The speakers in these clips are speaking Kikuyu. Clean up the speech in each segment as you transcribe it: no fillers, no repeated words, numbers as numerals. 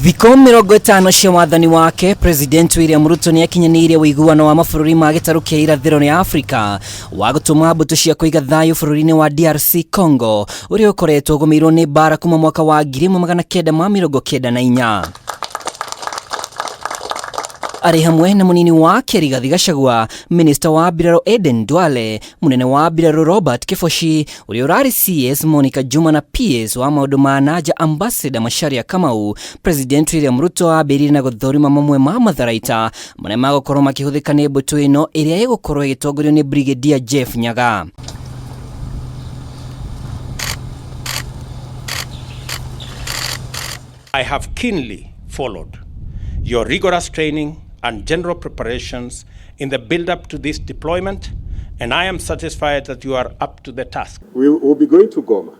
Thikũ 50 cia wathani wake, President William Ruto nĩ akinyanĩirie ũiguano wa mabũrũri ma gĩtarũ kĩa irathĩro rĩa Afrika wa gũtũma mbũtũ cia kũiga thayũ bũrũri-inĩ wa DRC Congo ũrĩa ũkoretwo ũgũmĩirwo nĩ mbara kuma mwaka wa 1994. Arĩ hamwe na mũnini wake Rigathi Gachagua, minista wa mbirarũ Aden Duale, mũnene wa mbirarũ Robert Kibochi, ũrĩa ũrarĩ CS Monica Juma na PS wa maũndũ ma nanja Ambassador Macharia Kamau. President William Ruto ambĩrĩirie na gũthũrima mamwe ma matharaita marĩa magũkorwo makĩhũthĩka nĩ mbũtũ ĩno ĩrĩa ĩgũkorwo ĩgĩtongorio nĩ Brigadier Jeff Nyaga. I have keenly followed your rigorous training and general preparations in the build-up to this deployment, and I am satisfied that you are up to the task. We will be going to Goma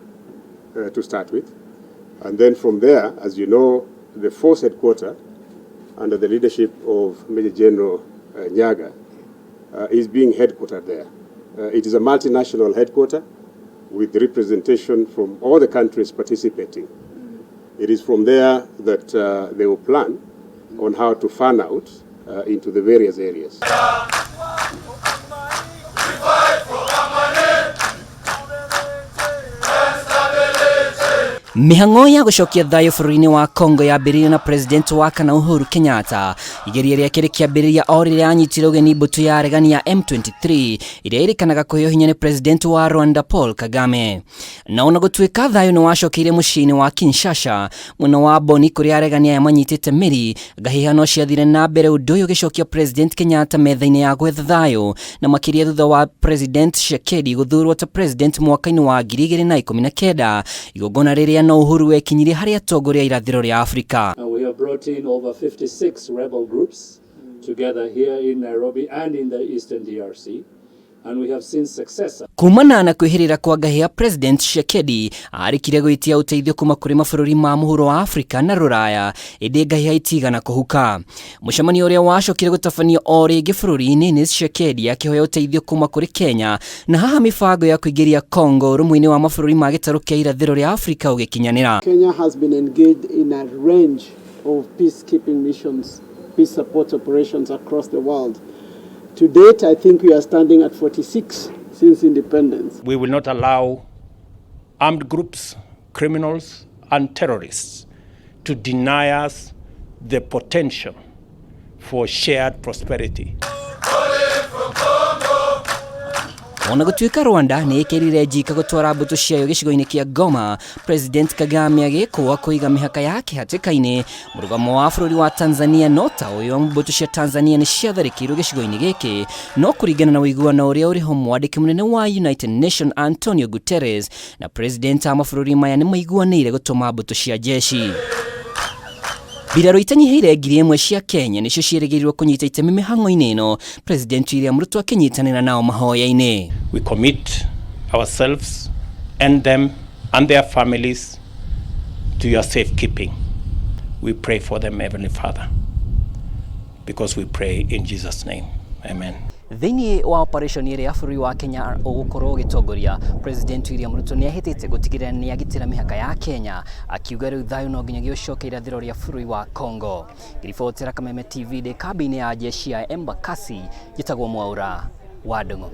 to start with, and then from there, as you know, the force headquarters under the leadership of Major General Nyaga is being headquartered there. It is a multinational headquarters with representation from all the countries participating. It is from there that they will plan on how to fan out into the various areas. Mĩhang'o ya gũcokia thayũ bũrũri-inĩ wa Congo yambĩrĩirio na President wa kana Uhuru Kenyatta. Igeria rĩake rĩkĩambĩrĩria o rĩrĩa anyitire ũgeni mbũtũ ya aregani ya M23 ĩrĩa ĩrĩkanaga kũheo hinya nĩ President wa Rwanda Paul Kagame. Na ona gũtuĩka thayũ nĩ wacokeire mũciĩ-inĩ wa Kinshasa, mwena wa Boni kũrĩa aregani aya manyitĩte mĩri, ngahĩha no ciathire na mbere, ũndũ ũyũ ũgĩcokia President Kenyatta metha-inĩ ya gwetha thayũ, na makĩria thutha wa President Tshisekedi gũthurwo ta President mwaka-inĩ wa 2019, igongona rĩrĩa no Uhuru wekinyirie harĩ atongoria a irathĩro rĩa Afrika. We have brought in over 56 rebel groups together here in Nairobi and in the Eastern DRC. And we have seen success. Kumana na kwĩhĩrĩra kwa ngahĩha, President Tshisekedi arĩkire gwĩtia ũteithio kuma kũrĩ mabũrũri ma mũhuro wa Afrika na Rũraya, ĩndĩ ngahĩha itigana kũhuka. Mũcemanio ũrĩa wacokire gũtabanio o rĩngĩ bũrũri-inĩ nĩ Tshisekedi akĩhoya ũteithio kuma kũrĩ Kenya, na haha mĩbango ya kũingĩria Congo rũmwe-inĩ wa mabũrũri ma gĩtarũ kĩa irathĩro rĩa Afrika ũgĩkinyanĩra. Kenya has been engaged in a range of peacekeeping missions, peace support operations across the world. To date, I think we are standing at 46 since independence. We will not allow armed groups, criminals, and terrorists to deny us the potential for shared prosperity. Ona gũtuĩka Rwanda nĩ ĩkĩrire njika gũtwara mbũtũ ciayo gĩcigo-inĩ kĩa Goma, President Kagame agĩkũa kũiga mĩhaka yake hatĩka-inĩ. Mũrũgamo wa bũrũri wa Tanzania no ta ũyũ, mbũtũ cia Tanzania nĩ ciatharĩkĩirwo gĩcigo-inĩ gĩkĩ, no kũringana na ũiguano ũrĩa ũrĩ ho, mwandĩki mũnene wa United Nation Antonio Guterres na President a mabũrũri maya nĩ maiguanĩire gũtũma mbũtũ cia jeshi. Mbirarũ itanyihĩire 1,000 cia Kenya nĩcio ciĩrĩgĩrĩirwo kũnyita itemi mĩhang'o-inĩ ĩno, President William Ruto akĩnyitanĩra nao mahoya-inĩ. We commit ourselves and them and their families to your safekeeping. We pray for them, Heavenly Father, because we pray in Jesus' name. Amen. Thĩinĩ wa operation ĩrĩa bũrũri wa Kenya ũgũkorwo ũgĩtongoria, President William Ruto nĩ ahĩtĩte gũtigĩrĩra nĩ agitĩra mĩhaka ya Kenya, akiuga rĩu thayũ no nginyagia ũcoke irathĩro rĩa bũrũri wa Congo. Ngĩribotera Kameme TV ndĩ kambĩ-inĩ ya jeshi ya Embakasi, njĩtagwo Mwaura wa Ndung'u.